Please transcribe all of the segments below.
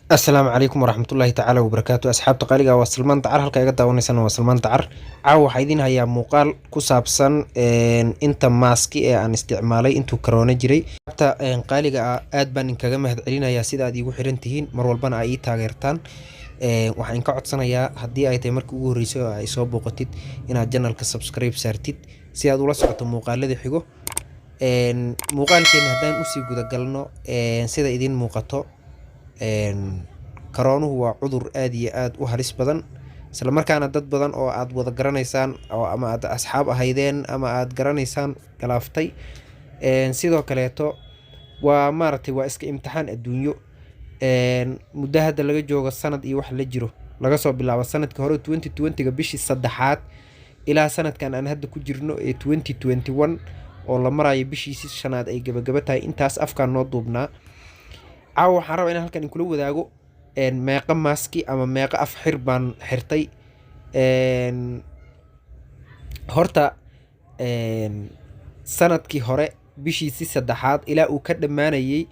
Asalaamu calaykum waraxmatullaahi tacaala wabarakaatu. Asxaabta qaaliga, waa Salmaan Dacar. Halka iga daawanaysana waa Salmaan Dacar. Caawa waxaa idiin hayaa muuqaal ku saabsan inta maaski ee aan isticmaalay intuu karoona jiray. Asxaabta qaaliga ah, aad baan inkaga mahad celinayaa sida aad iigu xiran tihiin, mar walbana ay ii taageertaan. Waxaan inka codsanayaa, haddii ay tahay markii ugu horreysay oo ay soo booqatid, inaad channelka subscribe saartid si aad ula socoto muuqaalada xigo. Muuqaalkeena haddaan usii gudagalno, sida idiin muuqato, karoonuhu waa cudur aad iyo aad u halis badan, isla markaana dad badan oo aad wada garanaysaan oo ama aad asxaab ahaydeen ama aad garanaysaan galaaftay. Sidoo kaleeto waa maaragtay, waa iska imtixaan adduunyo. Muddo hadda laga joogo sanad iyo wax la jiro, laga soo bilaabo sanadkii hore 2020-ga bishii saddexaad ilaa sanadkan aan hadda ku jirno ee 2021 oo la marayo bishiisi shanaad ay gabagaba tahay, intaas afkaan noo duubnaa. Caawa waxaan rabaa inaan halkan inkula wadaago meeqa maaski ama meeqa af xir baan xirtay. Horta sanadkii hore bishiisi saddexaad ilaa uu ka dhammaanayay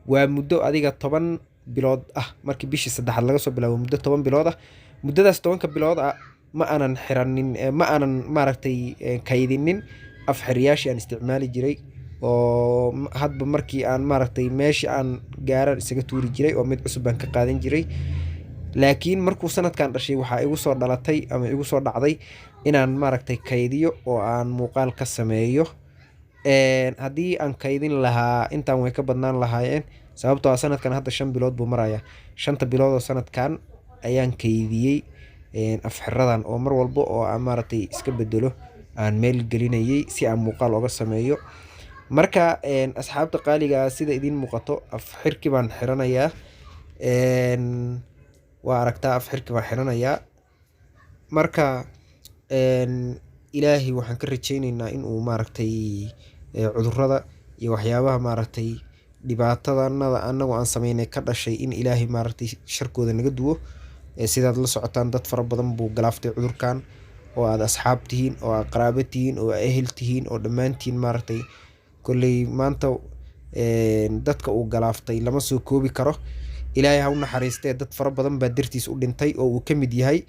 waa muddo adiga 10 bilood ah. Markii bishii saddexaad laga soo bilaabo, muddo 10 bilood ah. Muddadaas 10-ka bilood ah ma aanan xiranin, ma aanan maaragtay kaydinin af xiryaashii aan isticmaali jiray, oo hadba markii aan maaragtay meeshii aan gaaran isaga tuuri jiray oo mid cusub baan ka qaadan jiray. Laakiin markuu sanadkan dhashay, waxaa igu soo dhalatay ama igu soo dhacday inaan maaragtay kaydiyo oo aan muuqaal ka sameeyo. Haddii aan kaydin lahaa, intaan way ka badnaan lahaayeen, sababtoo ah sanadkan hadda 5 bilood buu marayaa. 5-ta bilood oo sanadkan ayaan kaydiyey afxiradan, oo mar walba oo aan maaragtay iska bedelo aan meel gelinayay si aan muuqaal oga sameeyo. Marka asxaabta qaaliga ah, sida idiin muuqato, af xirki baan xiranayaa. Waa aragtaa, af xirki baan xiranayaa. Marka Ilaahay waxaan ka rajeyneynaa in uu maaragtay cudurrada iyo waxyaabaha maaragtay dhibaatadanada anagu aan sameynay ka dhashay in Ilaahay maaragtay sharkooda naga duwo. Sidaad la socotaan, dad fara badan buu galaaftay cudurkan, oo aad asxaab tihiin, oo aad qaraabo tihiin, oo aad ehel tihiin, oo dhammaantiin maaragtay kolley maanta dadka uu galaaftay lama soo koobi karo. Ilaahay ha u naxariistee, dad fara badan baa dartiis u dhintay, oo uu ka mid yahay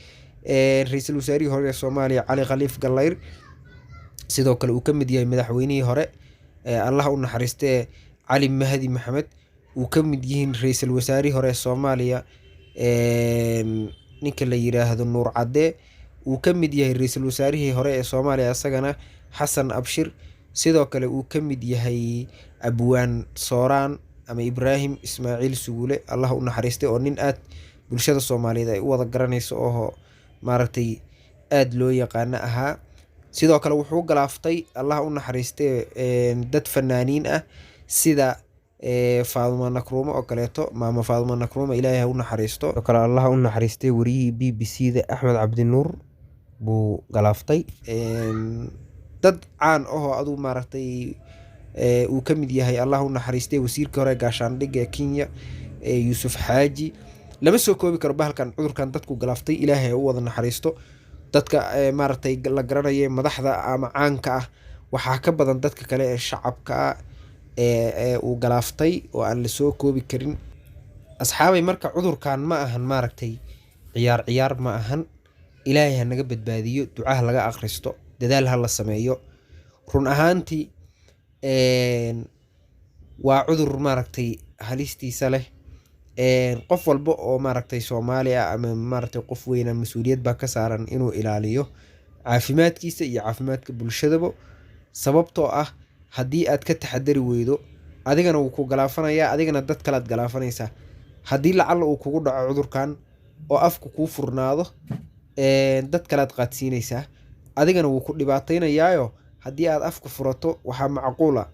ra-iisul wasaarihii hore ee Soomaaliya, Cali Khaliif Gallayr. Sidoo kale uu ka mid yahay madaxweynihii hore, Allah u naxariistee, Cali Mahdi Maxamed. Uu ka mid yihiin ra-iisul wasaarihii hore ee Soomaaliya, ninka la yiraahdo Nuur Cadde. Uu ka mid yahay ra-iisul wasaarihii hore ee Soomaaliya isagana, Xasan Abshir. Sidoo kale uu ka mid yahay Abwaan Sooraan ama Ibraahim Ismaaciil Suguule, Allah u naxariistay, oo nin aad bulshada Soomaaliyeed ay u wada garanayso oo maaragtay aad loo yaqaano ahaa. Sidoo kale wuxuu galaaftay, Allah u naxariistay, dad fanaaniin ah sida Faaduma Nakruuma oo kaleeto, Maama Faaduma Nakruuma, Ilaahay ha u naxariisto. Sidoo kale Allah u naxariistay wariyihii BBC da, Axmed Cabdinuur, buu galaaftay. Dad caan ahoo aduu maaragtay uu ka mid yahay, Allah u naxariistay, wasiirkii hore gaashaandhigga ee Kenya, Yuusuf Xaaji. Lama soo koobi karo bahalkan cudurkan dadku galaaftay. Ilaahay ha u wada naxariisto. Dadka maaragtay la garanaya, madaxda ama caanka ah, waxaa ka badan dadka kale ee shacabka ah ee uu galaaftay oo aan lasoo koobi karin. Asxaabay, marka cudurkan ma ahan maaragtay ciyaar ciyaar ma ahan. Ilaahay ha naga badbaadiyo. Ducaha laga akhristo, dadaal ha la sameeyo. Run ahaantii waa cudur maaragtay halistiisa leh. Qof walba oo maaragtay Soomaali ah ama maaragtay qof weyna, mas-uuliyad baa ka saaran inuu ilaaliyo caafimaadkiisa iyo caafimaadka bulshadaba, sababtoo ah haddii aad ka taxadari weydo, adigana wuu ku galaafanayaa, adigana dad kalead galaafanaysaa. Haddii lacalla uu kugu dhaco cudurkan oo afku kuu furnaado, dad kalead qaadsiinaysaa, adigana wuu ku dhibaataynayaayo. Haddii aad afka furato, waxaa macquul ah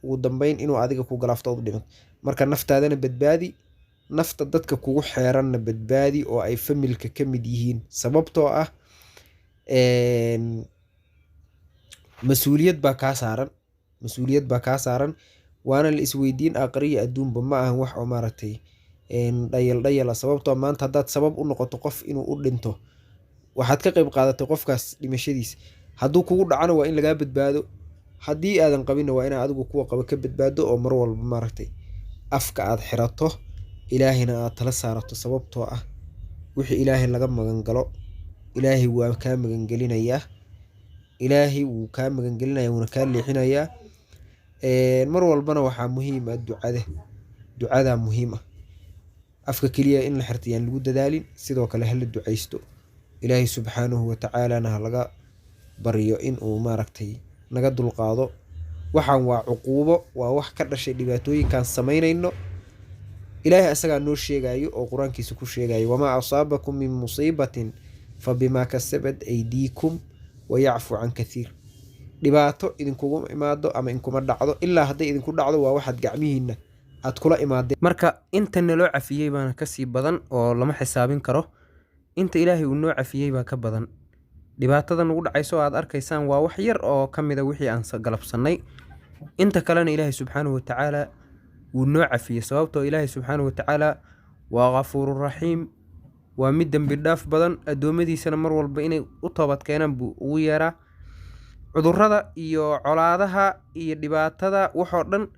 ugu dambeyn inuu adiga ku galaafto ood u dhimato. Marka naftaadana badbaadi, nafta dadka kugu xeeranna badbaadi, oo ay familka ka mid yihiin, sababtoo ah mas-uuliyad baa kaa saaran, mas-uuliyad baa kaa saaran, waana la isweydiin aakhiro iyo adduunba. Ma ahan wax oo maaragtay dhayal dhayal ah, sababtoo maanta haddaad sabab u noqoto qof inuu u dhinto, waxaad ka qayb qaadatay qofkaas dhimashadiisa. Hadduu kugu dhacana, waa in lagaa badbaado. Haddii aadan qabinna, waa inaa adigu kuwa qaba ka badbaado, oo mar walba maaragtay afka aad xirato. Ilaahayna aad tala saarato, sababtoo ah wixii Ilaahay laga magan galo, Ilaahay waa kaa magangelinayaa. Ilaahay wuu kaa magangelinaya, wuuna kaa leexinayaa. Mar walbana waxaa muhiim ah ducada. Ducadaa muhiim ah. Afka keliya in la xirto yaan lagu dadaalin, sidoo kale hala ducaysto. Ilaahay subxaanahu wa tacaalana ha laga baryo in uu maaragtay naga dulqaado. Waxaan waa cuquubo, waa wax ka dhashay dhibaatooyinkaan samaynayno. Ilaahay asagaa noo sheegayo oo Qur-aankiisa ku sheegayo: "Wamaa asaabakum min musiibatin fabimaa kasabat aydiikum wayacfu can kathiir." Dhibaato idinkuguma imaado ama inkuma dhacdo, ilaa hadday idinku dhacdo waa waxaad gacmihiina aad kula imaadeen. Marka inta naloo cafiyey baana kasii badan oo lama xisaabin karo. Inta Ilaahay uu noo cafiyey baa ka badan. Dhibaatada nagu dhacayso aad arkaysaan waa wax yar oo ka mid a wixii aan galabsannay. Inta kalena Ilaahay subxaanahu watacaala wuu noo cafiyey, sababtoo Ilaahay subxaanahu watacaala waa Kafuururaxiim, waa mid dembi dhaaf badan. Addoommadiisana mar walba inay u toobad keenaan buu ugu yeeraa. Cudurrada iyo colaadaha iyo dhibaatada waxoo dhan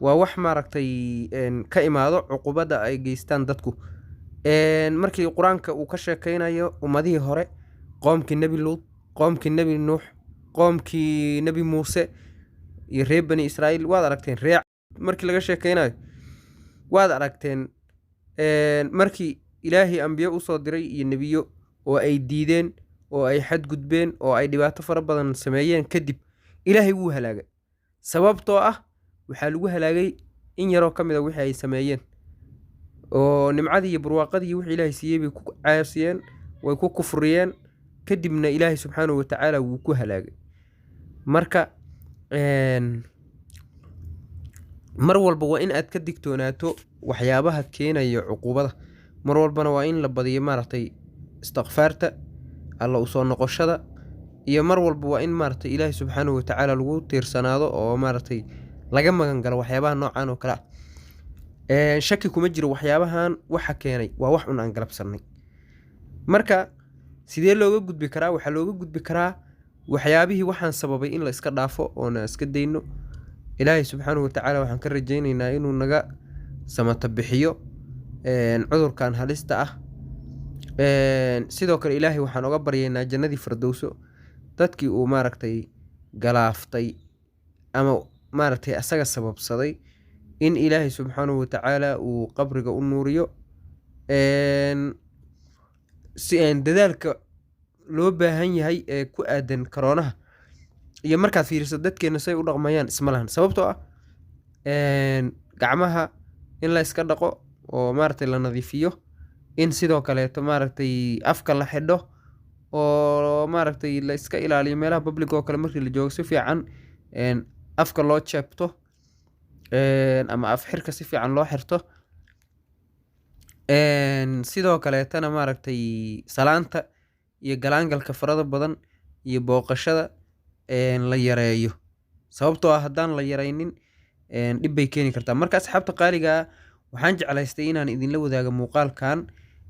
waa wax maaragtay ka imaado cuqubada ay geystaan dadku. Markii Qur-aanka uu ka sheekeynayo ummadihii hore, qoomkii Nebi Luud, qoomkii Nebi Nuux, qoomkii Nebi Muuse iyo reer Bani Israa'iil, waad aragteen. Ree markii laga sheekeynayo, waad aragteen, markii Ilaahay ambiyo usoo diray iyo nebiyo oo ay diideen oo ay xadgudbeen oo ay dhibaato fara badan sameeyeen, kadib Ilaahay wuu halaagay, sababtoo ah waxaa lagu halaagay in yaroo ka mid a wixii ay sameeyeen oo nimcadii iyo barwaaqadii iyo wixii Ilaahay siiyey bay ku caasiyeen, way ku kufriyeen. Kadibna Ilaahay subxaanahu watacaala wuu ku halaagay. Marka mar walba waa in aad ka digtoonaato waxyaabaha keenaya cuquubada. Mar walbana waa in la badiyo maaragtay istikfaarta, Alla usoo noqoshada, iyo mar walba waa in maaragtay Ilaahay subxaanahu watacaala lagu tiirsanaado oo maaragtay laga magan galo waxyaabaha noocan oo kale ah. Shaki kuma jiro, waxyaabahan waxa keenay waa wax un aan galabsannay. Marka sidee looga gudbi karaa? Waxaa looga gudbi karaa waxyaabihii waxaan sababay in la iska dhaafo oona iska dayno. Ilaahay subxaanahu watacaala waxaan ka rajaynaynaa inuu naga samata bixiyo cudurkan halista ah. Sidoo kale Ilaahay waxaan oga baryaynaa jannadii Fardowso dadkii uu maaragtay galaaftay ama maaragtay asaga sababsaday in Ilaahay subxaanahu watacaala uu qabriga u nuuriyo. Si aan dadaalka loo baahan yahay ee ku aadan karoonaha iyo markaad fiiriso dadkeena say u dhaqmayaan isma lahan, sababtoo ah gacmaha in la iska dhaqo oo maaragtay la nadiifiyo, in sidoo kaleeto maaragtay afka la xidho oo maaragtay la iska ilaaliyo meelaha public oo kale markii la joogo, si fiican afka loo jeebto ama af xirka si fiican loo xirto. Sidoo kaleetana maaragtay salaanta iyo galaangalka farada badan iyo booqashada la yareeyo, sababtoo ah haddaan la yareynin dhib bay keeni kartaa. Marka asxaabta qaaliga ah, waxaan jeclaystay inaan idinla wadaago muuqaalkan.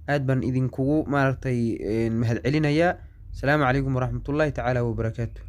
Aad baan idinkugu maaragtay mahadcelinayaa. Asalaamu calaykum waraxmatullaahi tacaala wabarakaatu.